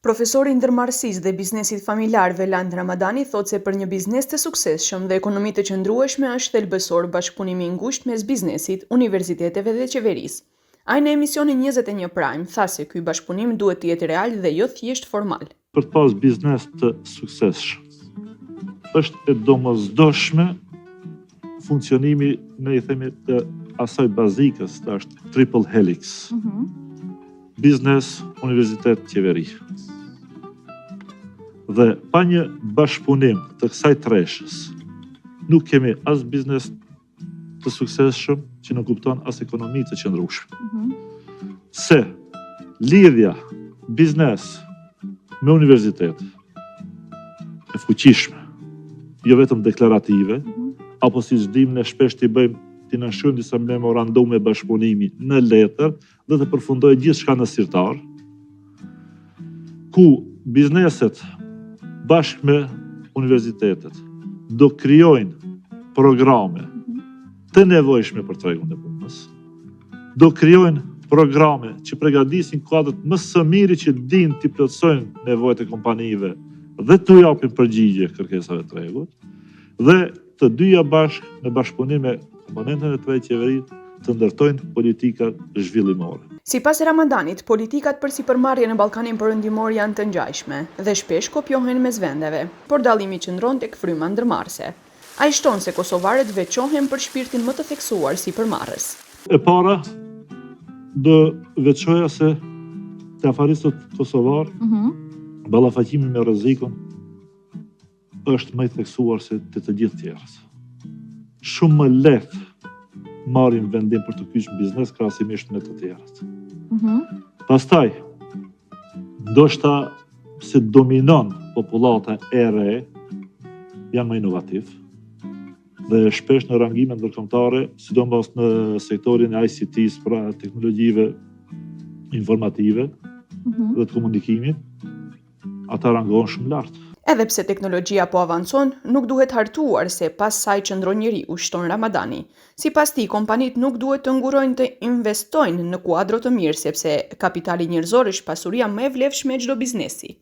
Profesori i ndërmarrësisë dhe biznesit familjar Veland Ramadani thotë se për një biznes të suksesshëm dhe ekonomi të qëndrueshme është thelbësor bashkëpunimi i ngushtë mes biznesit, universiteteve dhe qeverisë. Ai në emisionin 21 Prime tha se ky bashkëpunim duhet të jetë real dhe jo thjesht formal. Për të pas biznes të suksesshëm, është e domosdoshme funksionimi, ne i themi të asaj bazikës, të është triple helix. Mm -hmm. Biznes, universitet, qeveri. Dhe pa një bashkëpunim të kësaj treshës, nuk kemi as biznes të suksesshëm që nënkupton as ekonomi të qëndrueshme. Mm -hmm. Se lidhja biznes me universitet e fuqishme, jo vetëm deklarative, mm -hmm. apo siç dimë ne shpesh t'i bëjmë t'i nënshkruajmë disa memorandume bashkëpunimi në letër dhe të përfundojë gjithçka në sirtar, ku bizneset bashkë me universitetet do krijojnë programe të nevojshme për tregun e punës, do krijojnë programe që pregadisin kuadrot më së miri që dinë t'i plotësojnë nevojat e kompanive dhe t'u japin përgjigje kërkesave të tregut, dhe të dyja bashkë në bashkëpunim me komponentën e tretë qeveritë të ndërtojnë politika zhvillimore. Sipas Ramadanit, politikat për sipërmarrje në Ballkanin Perëndimor janë të ngjashme dhe shpesh kopjohen mes vendeve, por dallimi qëndron tek fryma ndërmarrëse. Ai shton se kosovarët veçohen për shpirtin më të theksuar sipërmarrës. E para, do veçoja se te afaristët kosovarë, mm -hmm. ballafaqimi me rrezikun është më i theksuar se te të gjithë tjerët. Shumë më lehtë marrin vendim për t'u kyç në biznes krahasimisht me të tjerët. Mm -hmm. Pastaj, ndoshta se dominon popullata e re, janë më inovativ dhe shpesh në rangime ndërkombëtare, sidomos në sektorin e ICT-s, pra teknologjive informative mm -hmm. dhe të komunikimit, ata rangohen shumë lart. Edhe pse teknologjia po avancon, nuk duhet harruar se pas saj qëndron njeriu, shton Ramadani. Sipas tij, kompanitë nuk duhet të ngurrojnë të investojnë në kuadro të mirë sepse kapitali njerëzor është pasuria më e vlefshme e çdo biznesi.